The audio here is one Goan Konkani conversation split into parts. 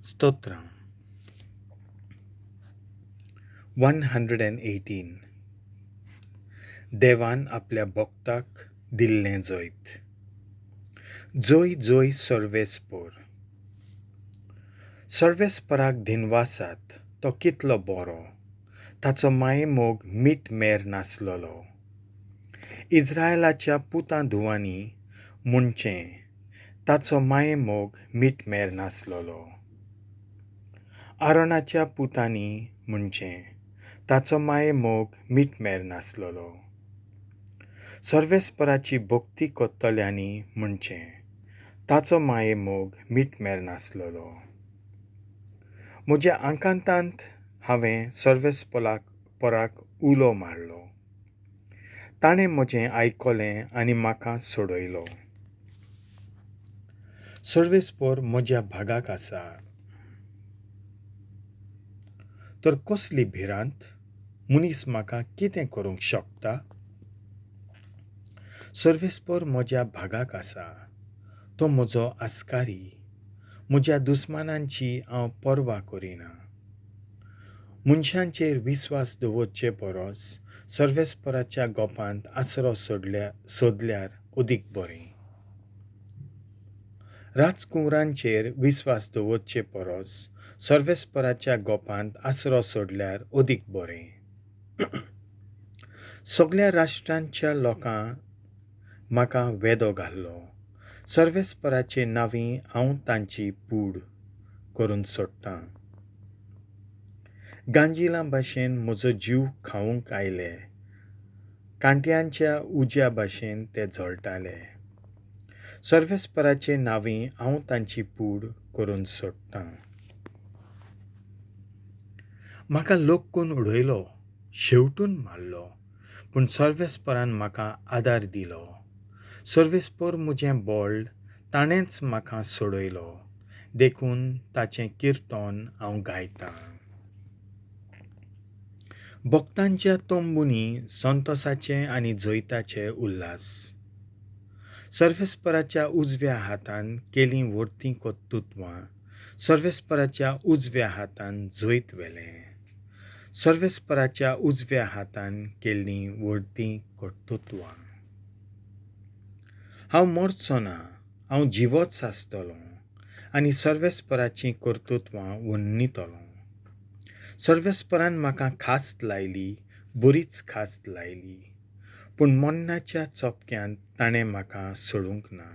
स्तोत्रां. 118. देवान आपल्या भक्ताक दिल्लें जैत. जय जय सर्वेस्पर. सर्वेस्पराक दिनवासात, तो कितलो बरो, ताचो मायेमोग मीठ मेर नासलेलो. इस्रायलाच्या पुतां धुवांनी म्हणचें, ताचो मायेमोग मीठ मेर नासलेलो. आरोनाच्या पुतांनी म्हणचें, ताचो मायेमोग मीठ मेर नासलेलो. सर्वेस्पराची भक्ती करतल्यांनी म्हणचें, ताचो मायेमोग मीठ मेर नासलेलो. म्हज्या आकांतांत हांवें सर्वेस्पराक पराक उलो मारलो. ताणें म्हजें आयकलें आनी म्हाका सोडयलो. सर्वेस्पर म्हज्या भागाक आसा, तर कसली भिरांत? मनीस म्हाका कितें करूंक शकता? सर्वेस्पर म्हज्या भागाक आसा, तो म्हजो आस्कारी. म्हज्या दुस्मानांची हांव पर्वा करिना. मनशांचेर विस्वास दवरचे परस सर्वेस्पराच्या गोपांत आसरो सोदल्यार अदीक बरें. राजकुंवरांचेर विस्वास दवरचे परस सर्वेस्पराच्या गोपांत आसरो सोडल्यार अदीक बरें. सगल्या राष्ट्रांच्या लोकांक म्हाका वेदो घाल्लो. सर्वेस्पराचे नांवी हांव तांची पूड करून सोडटां. गांजिलां भाशेन म्हजो जीव खावंक आयले, कांट्यांच्या उज्या भाशेन ते जळटाले. सर्वेस्पराचे नांवी हांव तांची पूड करून सोडटां. म्हाका लोक्कून उडयलो, शेवटून मारलो, पूण सर्वेस्परान म्हाका आदार दिलो. सर्वेस्पर म्हजें बळ, ताणेंच म्हाका सोडयलो, देखून ताचें किर्तन हांव गायतां. भक्तांच्या तंबूंनी संतोसाचे आनी जैताचे उल्हास. सर्वेस्पराच्या उजव्या हातान केलीं व्हडलीं कर्तुत्वां. सर्वेस्पराच्या उजव्या हातान जैत व्हेलें. सर्वेस्पराच्या उजव्या हातान केल्लीं व्हडलीं कर्तुत्वां. हांव मरचो ना, हांव जिवोच आसतलों आनी सर्वेस्पराचीं कर्तुत्वां वर्णितलों. सर्वेस्परान म्हाका खास्त लायली, बरीच खास्त लायली, पूण मरणाच्या चपक्यांत ताणें म्हाका सोडूंक ना.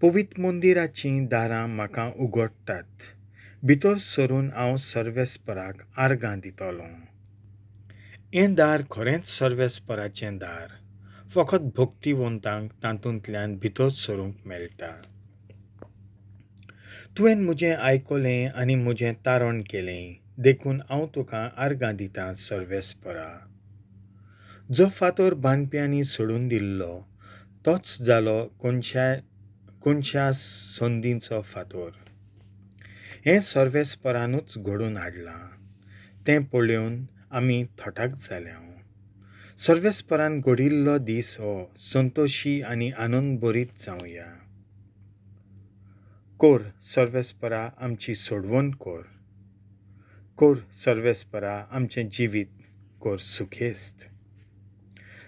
पवित्र मंदिराचीं दारां म्हाका उगडटात, भितर सरून हांव सर्वेस्पराक आर्गां दितलों. हें दार खरेंच सर्वेस्पराचें दार, फकत भक्तिवंतांक तातूंतल्यान भितर सरूंक मेळटा. तुवें म्हजें आयकलें आनी म्हजें तारण केलें, देखून हांव तुका आर्गां दितां सर्वेस्परा. जो फातर बांदप्यांनी सोडून दिल्लो, तोच जालो कोनशा संदीचो फातर. हें सर्वेस्परानूच घडोवन हाडलां, तें पळोवन आमी थटाक जाल्या. सर्वेस्परान घडिल्लो दीस हो, संतोशी आनी आनंदभरीत जावया. कोर सर्वेस्परा आमची सोडवण कोर. कोर सर्वेस्परा आमचें जिवीत कोर सुखेस्त.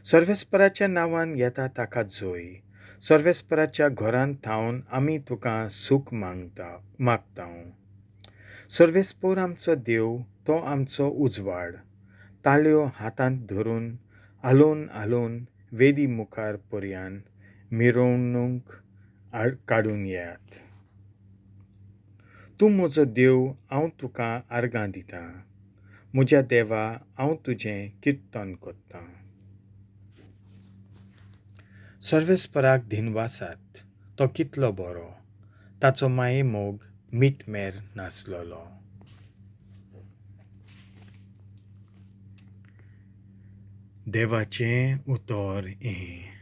सर्वेस्पराच्या नांवान येता ताका जय. सर्वेस्पराच्या घरांत थावन आमी तुका सूख मागता. सर्वेस्पर आमचो देव, तो आमचो उजवाड. ताळयो हातांत धरून हालोवन हालोवन वेदी मुखार पर्यान मिरवणूक काडून येयात. तूं म्हजो देव, हांव तुका आर्गां दितां. म्हज्या देवा, हांव तुजें किर्तन करतां. सर्वेस्पराक दिनवासात, तो कितलो बरो, ताचो मायेमोग मीठ मेर नासलेलो. देवाचें उतर हें.